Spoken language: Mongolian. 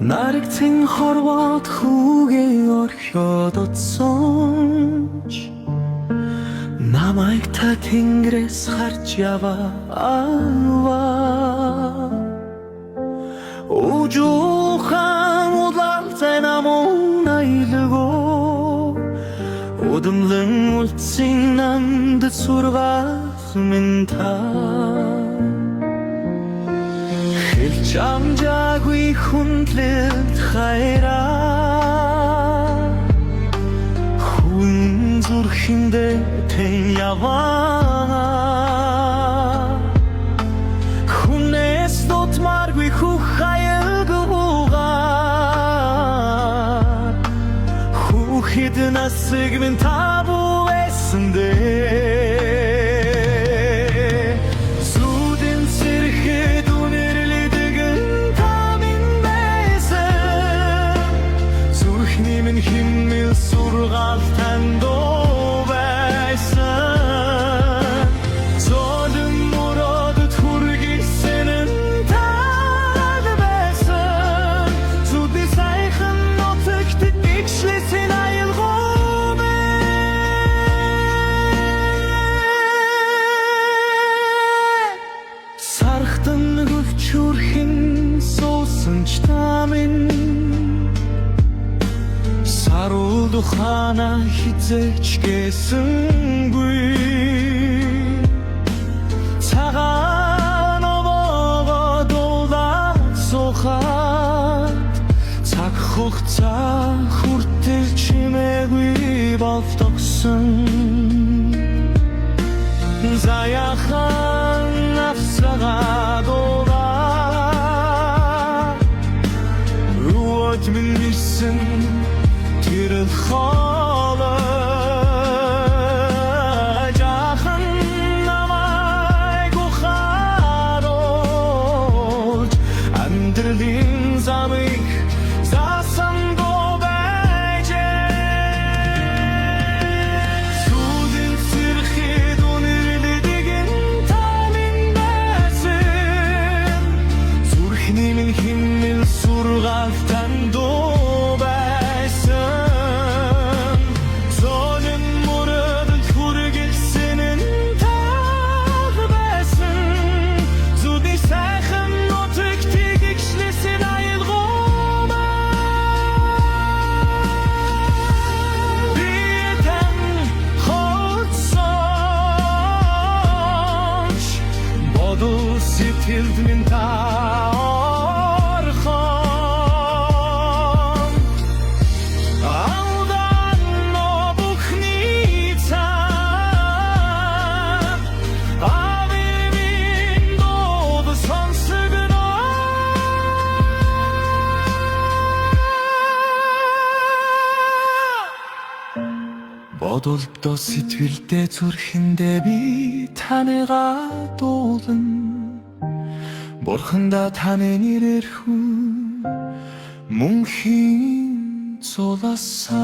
Наригцэн хорвоод хүүгээ орхиод утсан ч намайг та тэнгэрээс харж яваа. Ужуухан улаан намун айлгоо удамлан үлдсэн нанд сургаал минь та. Хэлж амжаагүй хүндлэлт хайраа хүн зүрхэндээ тэн яваа. Хүнээс дутмааргүй хөх аюулгүйгээр хүүхэд насыг минь та бүлээсэн дээ. Зүүдэн цэрхэд үнэрлэдэг нь та минь байсан. Зүрхний минь химэл сургаал танд байсан. Золин мөрөөдөд хүргэсэн нь та байсан. Зүдний сайхан нутагт игшлсэн аялгау минь. Сархтан хөвчүрхэн суусан ч та минь саруул ухаана хэзээ ч гээсэнгүй. Цагаан овоогоо дуулаад суухад цаг хугацаа хүртэл чимээгүй болтогсон. Заяахан авсрагаа дуулаа Өвөд минь нэрсэн тэр л хоолой жаахан намайг ухааруулж амьдралын замыг заасан дуу байжээ. Зүүдэн цэрхэд үнэрлэдэг нь та минь байсан. Зүрхний минь химэл сургаал танд байсан. Золин мөрөөдөд хүргэсэн нь та байсан. Зүдний сайхан нутагт игшлсэн аялгау минь. Би тань хоцсон ч бодол сэтгэлд минь та орхон. Алдан бүхний цаа аавын минь дууд сонсогдоно. Бодолдоо сэтгэлдээ зүрхэндээ би таныгаа дуулна. Бурхандаа таны нэрээр хүн мөнхийн зулаасан.